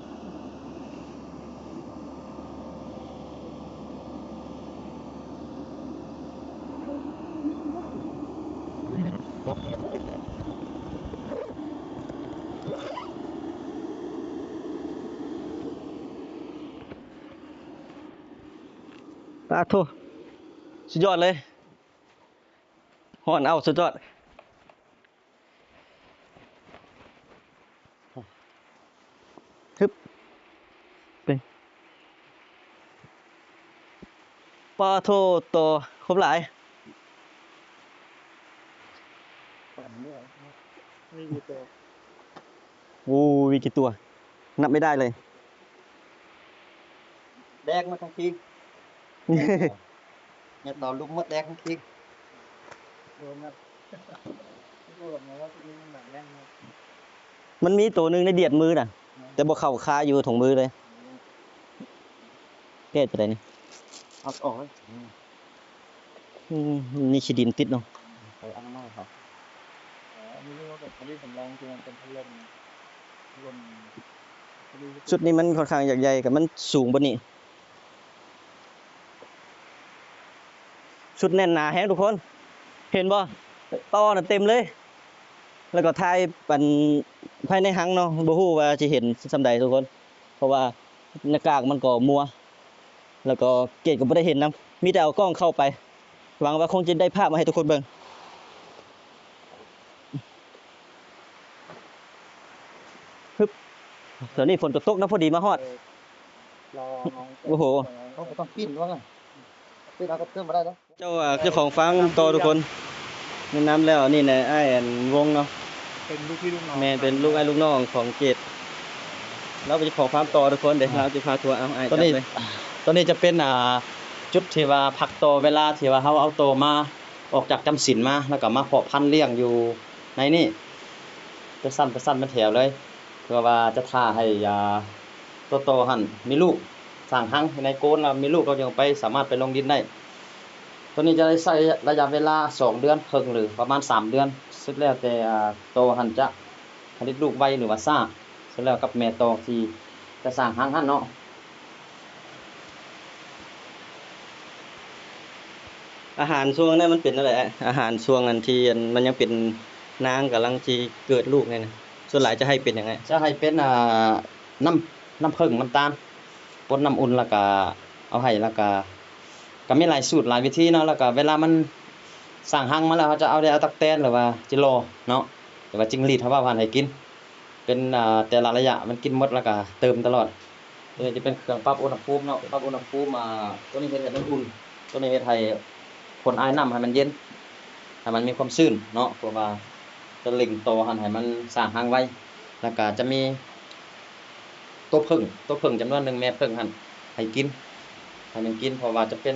ປາໂທ້ ສຸດຍອດເລີຍ. ຮ້ອນເອົາ ສຸດຍອດ. ຮຶບ ເປັນ ປາໂທ້ ຕໍ່ ຄົບຫຼາຍ. ມີຢູ່ຕົວ ໂອ້ ມີກ່ຽວຕົວ ນັບໄມ່ໄດ້ເລີຍ. ແດກມາທັງທີ ແດກມາ ເຫື່ອຕໍ່ລຸມໝົດແດກທັງທີ. ມັນມີໂຕໜຶ່ງໄດ້ດຽດມືນະ ແຕ່ບໍ່ເຂົ້າຄາຢູ່ຖົງມືເລີຍ. ແກ້ຈັ່ງໃດນີ້? ເອົາອອກເລີຍ. ອືມ ມັນມີຂີ້ດິນຕິດເນາະ. ໄປອະນາໄມເຂົາ. ອໍ ອັນນີ້ເຮົາກໍຜະລິດສຳລອງ ຄືມັນເປັນພັດລົມ ພັດລົມ ຊຸດນີ້ມັນຂ້ອນຂ້າງຢາກໃຫຍ່ ກໍມັນສູງປານນີ້. ຊຸດແໜ້ນໜາແຮງທຸກຄົນ ເຫັນບໍ່? ຕໍ່ນະເຕັມເລີຍ. ແລ້ວກໍຖ່າຍອັນພາຍໃນຮັງເນາະ ບໍ່ຮູ້ວ່າຊິເຫັນສ່ຳໃດທຸກຄົນ ເພາະວ່າໜ້າກາກມັນກໍມົວ ແລ້ວກໍເກດກໍບໍ່ໄດ້ເຫັນນຳ ມີແຕ່ເອົາກ້ອງເຂົ້າໄປ. ຫວັງວ່າຄົງຈະໄດ້ພາບມາໃຫ້ທຸກຄົນເບິ່ງ. ຮຶບ ຕອນນີ້ຝົນກໍຕົກນະ ພໍດີມາຮອດ. ໂອ້ໂຫ ເຮົາກໍຕ້ອງປີ້ນວ່າ ປີ້ນເອົາກັບເຄື່ອງບໍ່ໄດ້ເນາະ. ເຈົ້າ ເຈົ້າຂອງຟາມຕໍ່ທຸກຄົນ ແນະນຳແລ້ວ ອັນນີ້ນະ ອ້າຍອັນວົງເນາະ ເປັນລູກພີ່ລູກນ້ອງ ແມ່ນ ເປັນລູກອ້າຍລູກນ້ອງຂອງເກດ ລາວເປັນເຈົ້າຂອງຟາມຕໍ່ທຸກຄົນເດ້. ອ່າ ລາວຈະພາທົວ ເອົາ ອ້າຍ ຕອນນີ້ ຈັບເລີຍ. ຕອນນີ້ຈະເປັນ ອ່າ ຈຸດທີ່ວ່າພັກຕໍ່ເວລາທີ່ວ່າເຮົາເອົາຕໍ່ມາ ອອກຈາກຈຳສິນມາ ແລ້ວກໍມາເພາະພັນລ້ຽງຢູ່ໃນນີ້ ເປັນຊັ້ນເປັນຊັ້ນເປັນແຖວເລີຍ ເພື່ອວ່າຈະຖ້າໃຫ້ ອ່າ ໂຕໆຫັ້ນມີລູກ ສ້າງຮັງໃນໂກນ ແລ້ວມີລູກ ກໍຍັງໄປ ສາມາດໄປລົງດິນໄດ້. ໂຕນີ້ຈະໄດ້ໃຊ້ໄລຍະເວລາສອງເດືອນເຄິ່ງ ຫຼື ປະມານສາມເດືອນ ສຸດແລ້ວແຕ່ ອ່າ ໂຕຫັ້ນຈະຜະລິດລູກໄວ ຫຼືວ່າຊ້າ ສຸດແລ້ວກັບແມ່ໂຕທີ່ຈະສ້າງຮັງຫັ້ນເນາະ. ອາຫານຊ່ວງນັ້ນມັນເປັນແນວໃດອ້າຍ? ອາຫານຊ່ວງອັນທີ່ ອັນ ມັນຍັງເປັນນາງກຳລັງຊິເກີດລູກນີ້ນະ ສ່ວນຫຼາຍຈະໃຫ້ເປັນຫຍັງອ້າຍ? ຈະໃຫ້ເປັນ ອ່າ ນ້ຳ ນ້ຳເຜິ້ງ ນ້ຳຕານ ປົນນ້ຳອຸ່ນ ແລ້ວກະເອົາໃຫ້ ແລ້ວກະ ກະມີຫຼາຍສູດຫຼາຍວິທີເນາະ. ແລ້ວກະເວລາມັນສ້າງຮັງມາແລ້ວ ເຮົາຈະເອົາໄດ້ເອົາຕັກແຕນ ຫຼືວ່າຈິລໍເນາະ ຫຼືວ່າຈິງຫຼີດ ເຮົາເວົ້າຫັ້ນໃຫ້ກິນ ເປັນ ອ່າ ແຕ່ລະໄລຍະມັນກິນໝົດ ແລ້ວກະເຕີມຕະຫຼອດ. ຕົວນີ້ຈະເປັນເຄື່ອງປັບອຸນຫະພູມເນາະ ປັບອຸນຫະພູມ ອ່າ ຕົວນີ້ເຮັດໃຫ້ມັນອຸ່ນ ຕົວນີ້ເຮັດໃຫ້ພົ້ນອາຍນ້ຳໃຫ້ມັນເຢັນ ໃຫ້ມັນມີຄວາມຊື້ນເນາະ ເພື່ອວ່າຈະເລັ່ງຕໍ່ຫັ້ນໃຫ້ມັນສ້າງຮັງໄວ ແລ້ວກະຈະມີ ຕົວເຜິ້ງ ຕົວເຜິ້ງຈຳນວນໜຶ່ງ ແມ່ເຜິ້ງຫັ້ນໃຫ້ກິນ ໃຫ້ມັນກິນ ເພາະວ່າຈະເປັນ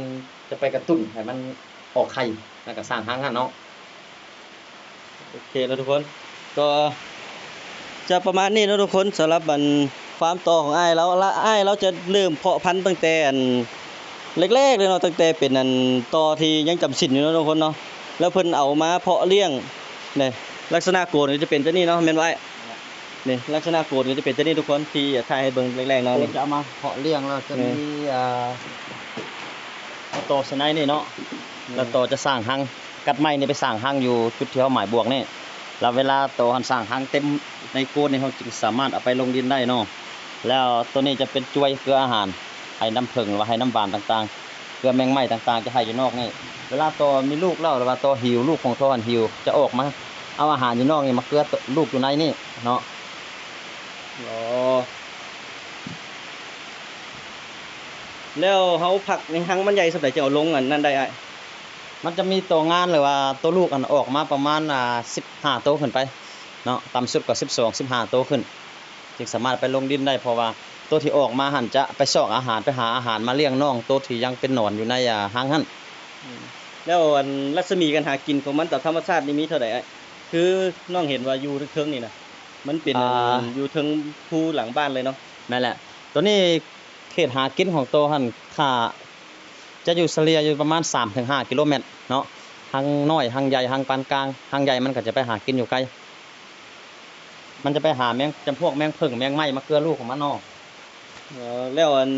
ຈະໄປກະຕຸ້ນໃຫ້ມັນອອກໄຂ່ ແລ້ວກະສ້າງຮັງຫັ້ນເນາະ. ໂອເຄແລ້ວທຸກຄົນ ກໍຈະປະມານນີ້ເນາະທຸກຄົນ ສຳລັບອັນຟາມຕໍ່ຂອງອ້າຍລາວ ລະອ້າຍລາວຈະເລີ່ມເພາະພັນຕັ້ງແຕ່ອັນແລກໆເລີຍເນາະ ຕັ້ງແຕ່ເປັນອັນຕໍ່ທີ່ຍັງຈຳສິນຢູ່ເນາະທຸກຄົນເນາະ ແລ້ວເພິ່ນເອົາມາເພາະລ້ຽງ ນີ້ ລັກສະນະໂກນກໍຈະເປັນແບບນີ້ເນາະ ແມ່ນບໍ່ອ້າຍ? ນີ້ ລັກສະນະໂກນກໍຈະເປັນແບບນີ້ທຸກຄົນ ທີ່ຖ່າຍໃຫ້ເບິ່ງແລກໆເນາະ ກໍຈະເອົາມາເພາະລ້ຽງ ແລ້ວຈະມີ ອ່າ ເອົາຕໍ່ໃສ່ໃນນີ້ເນາະ ແລ້ວຕໍ່ຈະສ້າງຮັງ ກັດໄມ້ນີ້ໄປສ້າງຮັງຢູ່ຈຸດທີ່ເຮົາໝາຍບວກນີ້ ແລ້ວເວລາຕໍ່ຫັ້ນສ້າງຮັງເຕັມໃນໂກນນີ້ ເຮົາຈຶ່ງສາມາດເອົາໄປລົງດິນໄດ້ເນາະ. ແລ້ວໂຕນີ້ຈະເປັນຈວຍເກືອອາຫານ ໃຫ້ນ້ຳເຜິ້ງ ຫຼືວ່າໃຫ້ນ້ຳຫວານຕ່າງໆ ເກືອແມງໄມ້ຕ່າງໆ ຈະໃຫ້ຢູ່ນອກນີ້ ເວລາຕໍ່ມີລູກແລ້ວ ຫຼືວ່າຕໍ່ຫິວ ລູກຂອງຕໍ່ຫັ້ນຫິວ ຈະອອກມາເອົາອາຫານຢູ່ນອກນີ້ ມາເກືອລູກຢູ່ໃນນີ້ເນາະ. ອໍ ແລ້ວເຮົາພັກໃນຮັງມັນໃຫຍ່ສ່ຳໃດ ຈຶ່ງເອົາລົງອັນນັ້ນໄດ້ອ້າຍ? ມັນຈະມີໂຕງານ ຫຼືວ່າໂຕລູກອັນອອກມາປະມານ ອ່າ ສິບຫ້າໂຕຂຶ້ນໄປເນາະ ຕ່ຳສຸດກໍສິບສອງ ສິບຫ້າໂຕຂຶ້ນ ຈຶ່ງສາມາດໄປລົງດິນໄດ້ ເພາະວ່າໂຕທີ່ອອກມາຫັ້ນຈະໄປຊອກອາຫານ ໄປຫາອາຫານມາລ້ຽງນ້ອງໂຕທີ່ຍັງເປັນໜອນຢູ່ໃນ ອ່າ ຮັງຫັ້ນ. ອືມ ແລ້ວອັນລັດສະໝີການຫາກິນຂອງມັນຕາມທຳມະຊາດນີ້ມີເທົ່າໃດອ້າຍ? ຄືນ້ອງເຫັນວ່າຢູ່ເທິງໆນີ້ນະ ມັນເປັນ ອ່າ ຢູ່ເທິງພູຫຼັງບ້ານເລີຍເນາະ. ແມ່ນແຫຼະ ໂຕນີ້ເຂດຫາກິນຂອງໂຕຫັ້ນ ຖ້າຈະຢູ່ສະເລ່ຍຢູ່ປະມານສາມເຖິງຫ້າກິໂລແມັດເນາະ ຮັງນ້ອຍ ຮັງໃຫຍ່ ຮັງປານກາງ ຮັງໃຫຍ່ມັນກໍຈະໄປຫາກິນຢູ່ໄກ ມັນຈະໄປຫາແມງ ຈຳພວກແມງເຜິ້ງ ແມງໄມ້ມາເກືອລູກຂອງມັນເນາະ. ເອີ ແລ້ວອັນ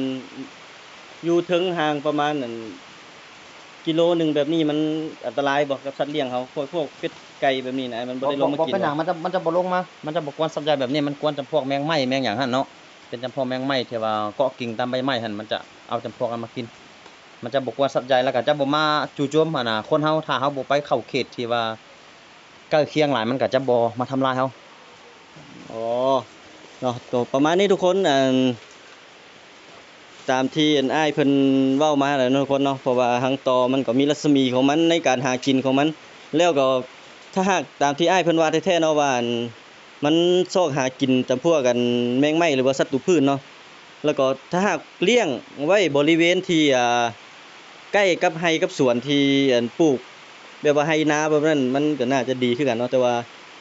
ຢູ່ເທິງຫ່າງປະມານອັນ ກິໂລໜຶ່ງແບບນີ້ ມັນອັນຕະລາຍບໍ່ກັບສັດລ້ຽງເຮົາ? ພວກ ພວກເປັດໄກ່ແບບນີ້ນະ ມັນບໍ່ໄດ້ລົງມາກິນ. ບໍ່ ບໍ່ເປັນຫຍັງ ມັນຈະ ມັນຈະບໍ່ລົງມາ ມັນຈະບໍ່ກວນສັດໃຫຍ່ແບບນີ້ ມັນກວນຈຳພວກແມງໄມ້ແມງຫຍັງຫັ້ນເນາະ ເປັນຈຳພວກແມງໄມ້ທີ່ວ່າເກາະກິ່ງຕາມໃບໄມ້ຫັ້ນ ມັນຈະເອົາຈຳພວກນັ້ນມາກິນ ມັນຈະບໍ່ກວນສັດໃຫຍ່ ແລ້ວກໍຈະບໍ່ມາຈູ່ໂຈມຫັ້ນນະ ຄົນເຮົາ ຖ້າເຮົາບໍ່ໄປເຂົ້າເຂດທີ່ວ່າ ໃກ້ຄຽງຫຼາຍ ມັນກໍຈະບໍ່ມາທຳລາຍເຮົາ. ອໍ ເນາະ ກໍປະມານນີ້ທຸກຄົນ ອັນ ຕາມທີ່ອັນອ້າຍເພິ່ນເວົ້າມາແຫຼະເນາະທຸກຄົນເນາະ ເພາະວ່າຮັງຕໍ່ມັນກໍມີລັດສະໝີຂອງມັນໃນການຫາກິນຂອງມັນ ແລ້ວກໍຖ້າຫາກຕາມທີ່ອ້າຍເພິ່ນວ່າແທ້ໆເນາະ ວ່າອັນ ມັນຊອກຫາກິນຈຳພວກອັນແມງໄມ້ ຫຼືວ່າສັດຕູພືດເນາະ ແລ້ວກໍຖ້າຫາກລ້ຽງໄວ້ບໍລິເວນທີ່ ອ່າ ໃກ້ກັບໄຮ່ກັບສວນທີ່ອັນປູກ ແບບວ່າໄຮ່ນາແບບນັ້ນ ມັນກໍໜ້າຈະດີຄືກັນເນາະ ແຕ່ວ່າ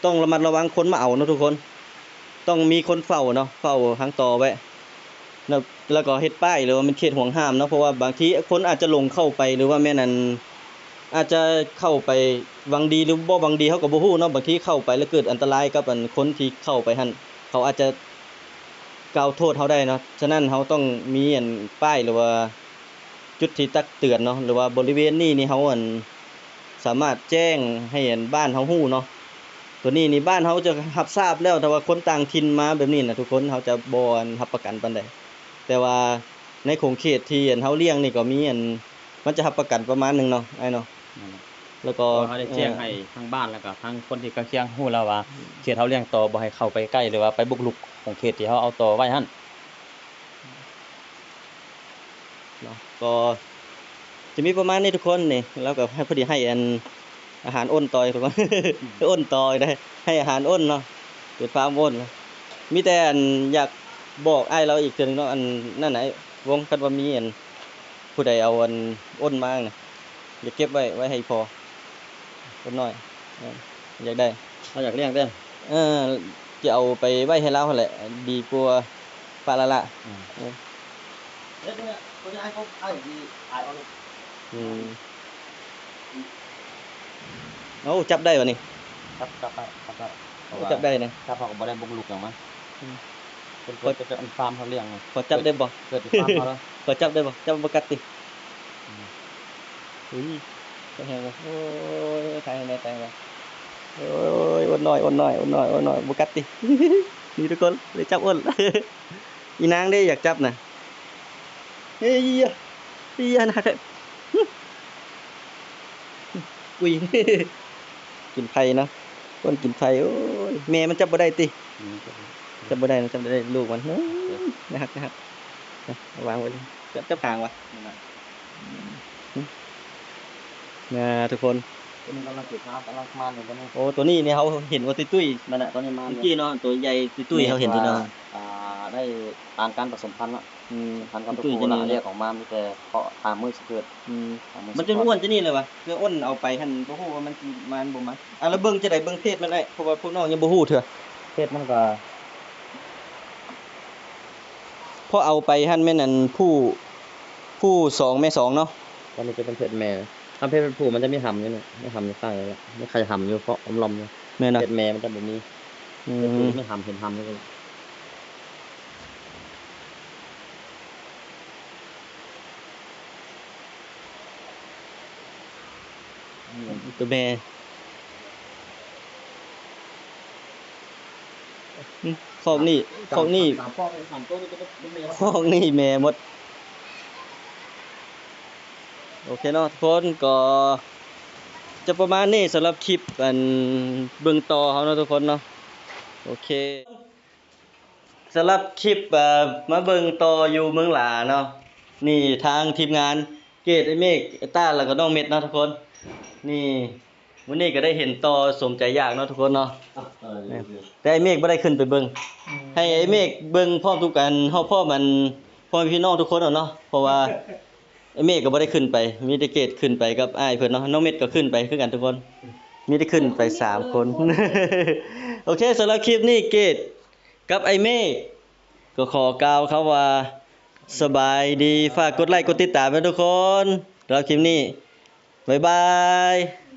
ຕ້ອງລະມັດລະວັງຄົນມາເອົາເນາະທຸກຄົນ ຕ້ອງມີຄົນເຝົ້າເນາະ ເຝົ້າຮັງຕໍ່ໄວ້ ແລ້ວ ແລ້ວກໍເຮັດປ້າຍ ຫຼືວ່າແມ່ນເຂດຫວງຫ້າມເນາະ ເພາະວ່າບາງທີຄົນອາດຈະຫຼົງເຂົ້າໄປ ຫຼືວ່າແມ່ນອັນ ອາດຈະເຂົ້າໄປຫວັງດີ ຫຼືບໍ່ຫວັງດີ ເຮົາກໍບໍ່ຮູ້ເນາະ ບາງທີເຂົ້າໄປແລ້ວເກີດອັນຕະລາຍກັບອັນຄົນທີ່ເຂົ້າໄປຫັ້ນ ເຂົາອາດຈະ ກ່າວໂທດເຮົາໄດ້ເນາະ ສະນັ້ນເຮົາຕ້ອງມີອັນປ້າຍ ຫຼືວ່າຈຸດທີ່ຕັກເຕືອນເນາະ ຫຼືວ່າບໍລິເວນນີ້ນີ້ເຮົາອັນສາມາດແຈ້ງໃຫ້ອັນບ້ານເຮົາຮູ້ເນາະ ໂຕນີ້ນີ້ບ້ານເຮົາຈະຮັບຊາບແລ້ວ ຖ້າວ່າຄົນຕ່າງຖິ່ນມາແບບນີ້ນະທຸກຄົນ ເຮົາຈະບໍ່ອັນຮັບປະກັນປານໃດ ແຕ່ວ່າໃນຂົງເຂດທີ່ອັນເຮົາລ້ຽງນີ້ກໍມີອັນ ມັນຈະຮັບປະກັນປະມານໜຶ່ງເນາະອ້າຍເນາະ ແລ້ວກໍ ເພາະວ່າເຮົາໄດ້ແຈ້ງໃຫ້ທາງບ້ານ ແລ້ວກໍທາງຄົນທີ່ໃກ້ຄຽງຮູ້ແລ້ວວ່າ ເຂດເຮົາລ້ຽງຕໍ່ບໍ່ໃຫ້ເຂົ້າໄປໃກ້ ຫຼືວ່າໄປບຸກລຸກຂອງເຂດທີ່ເຮົາເອົາຕໍ່ໄວ້ຫັ້ນເນາະ ກໍຈະມີປະມານນີ້ທຸກຄົນ ນີ້ລາວກໍພໍດີໃຫ້ອັນ ອາຫານອົ່ນຕໍ່ທຸກຄົນ ອົ່ນຕໍ່ໄດ້ ໃຫ້ອາຫານອົ່ນເນາະ ເປັນຟາມອົ່ນ ມີແຕ່ອັນຢາກບອກອ້າຍລາວອີກເທື່ອໜຶ່ງເນາະ ອັນນັ້ນນະ ວົງ ຄັນວ່າມີອັນ ຜູ້ໃດເອົາອັນອົ່ນມານະ ຢາກເກັບໄວ້ ໄວ້ໃຫ້ພໍ່ ຄົນນ້ອຍ ເອີ ຢາກໄດ້ ເຮົາຢາກລ້ຽງເດ້ ເອີ ຈະເອົາໄປໄວ້ໃຫ້ລາວຫັ້ນແຫຼະ ດີກວ່າປະລະລະ ອືມ ເອີ ເຮັດເນຍ ບໍ່ໄດ້ໃຫ້ເຂົາ ໃຫ້ທີ່ອາຍເອົາ ອືມ ເອົາ ຈັບໄດ້ບໍ່ນີ້? ຈັບ ຈັບໄດ້ ຈັບໄດ້ ເພາະວ່າ ຈັບໄດ້ນະ ຈັບເຮົາກໍບໍ່ໄດ້ບຸກລຸກຫຍັງມັນ ອືມ ເປັນ ເປັນ ເປັນອັນຟາມເຮົາລ້ຽງ ຂໍຈັບໄດ້ບໍ່? ເກີດຢູ່ຟາມເຮົາເນາະ ຂໍຈັບໄດ້ບໍ່? ຈັບບໍ່ກັດຕິ? ອືມ ອຸ້ຍ. ແຮງເລີຍ ໂອ້ຍ ຖ່າຍໃຫ້ແດ່ ຖ່າຍໃຫ້ແດ່ ໂອ້ຍ ອົດໜ້ອຍ ອົດໜ້ອຍ ອົດໜ້ອຍ ອົດໜ້ອຍ ບໍ່ກັດຕິ ນີ້ທຸກຄົນ ໄດ້ຈັບອົດ ອີນາງເດ້ ຢາກຈັບນະ ເອີຍ ເອີຍ ໜັກແທ້ ອຸ້ຍ ກິນໄຂ່ເນາະ ຄົນກິນໄຂ່ ໂອ້ຍ ແມ່ມັນຈັບບໍ່ໄດ້ຕິ ອືມ ຈັບບໍ່ໄດ້ນະ ຈັບໄດ້ລູກມັນ ໂອ້ຍ ໜັກ ໜັກ ນະ ວາງໄວ້ເລີຍ ຈັບ ຈັບຫາງວະ ນະ ທຸກຄົນ ຕົວນີ້ກຳລັງເກີດມາ ກຳລັງມາຢູ່ຕົວນີ້ ໂອ້ ຕົວນີ້ນີ້ເຮົາເຫັນວ່າຕຸ້ຍໆ ມັນນະ ຕົວນີ້ມາ ເມື່ອກີ້ເນາະ ຕົວໃຫຍ່ຕຸ້ຍໆ ເຮົາເຫັນທີ່ເນາະ ອ່າ ໄດ້ຜ່ານການປະສົມພັນລະ ອືມ ພັນກັບຕົວຜູ້ລະ ແຍກອອກມາມີແຕ່ເພາະຕາມມື້ຊິເກີດ ອືມ ມັນຈົນອ້ວນຈະນີ້ເລີຍວະ ຄືອ້ນເອົາໄປຫັ້ນ ບໍ່ຮູ້ວ່າມັນຊິມາບໍ່ມາ ອ່າ ແລ້ວເບິ່ງຈັ່ງໃດ ເບິ່ງເພດມັນໄດ້ ເພາະວ່າພວກນ້ອງຍັງບໍ່ຮູ້ເທື່ອ ເພດມັນກໍ ພໍເອົາໄປຫັ້ນແມ່ນອັນຜູ້ ຜູ້ສອງແມ່ສອງເນາະ ອັນນີ້ຈະເປັນເພດແມ່ ຄັນເພດຜູ້ມັນຈະມີຫຳຢູ່ນີ້ ມີຫຳຢູ່ຂ້າງນີ້ ມີໄຂ່ຫຳຢູ່ເພາະອອມລອມຢູ່ ແມ່ນເນາະ ເພດແມ່ມັນຈະບໍ່ມີ ອືມ ເພດຜູ້ມີຫຳ ເຫັນຫຳຢູ່ ຕົວແມ່ ຄອກນີ້ ຄອກນີ້ ຄອກນີ້ແມ່ໝົດ ໂອເຄເນາະທຸກຄົນ ກໍຈະປະມານນີ້ສຳລັບຄລິບອັນເບິ່ງຕໍ່ເຮົາເນາະທຸກຄົນເນາະ ໂອເຄ ສຳລັບຄລິບ ເອີ ມາເບິ່ງຕໍ່ຢູ່ເມືອງຫຼາເນາະ ນີ້ທາງທີມງານເກດ ອ້າຍເມກ ອ້າຍຕ້າ ແລ້ວກໍນ້ອງເມັດເນາະທຸກຄົນ ນີ້ ມື້ນີ້ກໍໄດ້ເຫັນຕໍ່ສົມໃຈຢາກເນາະທຸກຄົນເນາະ ແຕ່ອ້າຍເມກບໍ່ໄດ້ຂຶ້ນໄປເບິ່ງ ໃຫ້ອ້າຍເມກເບິ່ງພ້ອມທຸກອັນ ຮອບພ້ອມອັນ ພໍ່ແມ່ພີ່ນ້ອງທຸກຄົນເນາະ ເພາະວ່າອ້າຍເມກກໍບໍ່ໄດ້ຂຶ້ນໄປ ມີແຕ່ເກດຂຶ້ນໄປກັບອ້າຍເພິ່ນເນາະ ນ້ອງເມັດກໍຂຶ້ນໄປຄືກັນທຸກຄົນ ມີແຕ່ຂຶ້ນໄປສາມຄົນ ໂອເຄ ສຳລັບຄລິບນີ້ເກດ ກັບອ້າຍເມກ ກໍຂໍກ່າວຄຳວ່າ ສະບາຍດີ ຝາກກົດໄລກົດຕິດຕາມໄວ້ທຸກຄົນ ສຳລັບຄລິບນີ້ ບາຍບາຍ.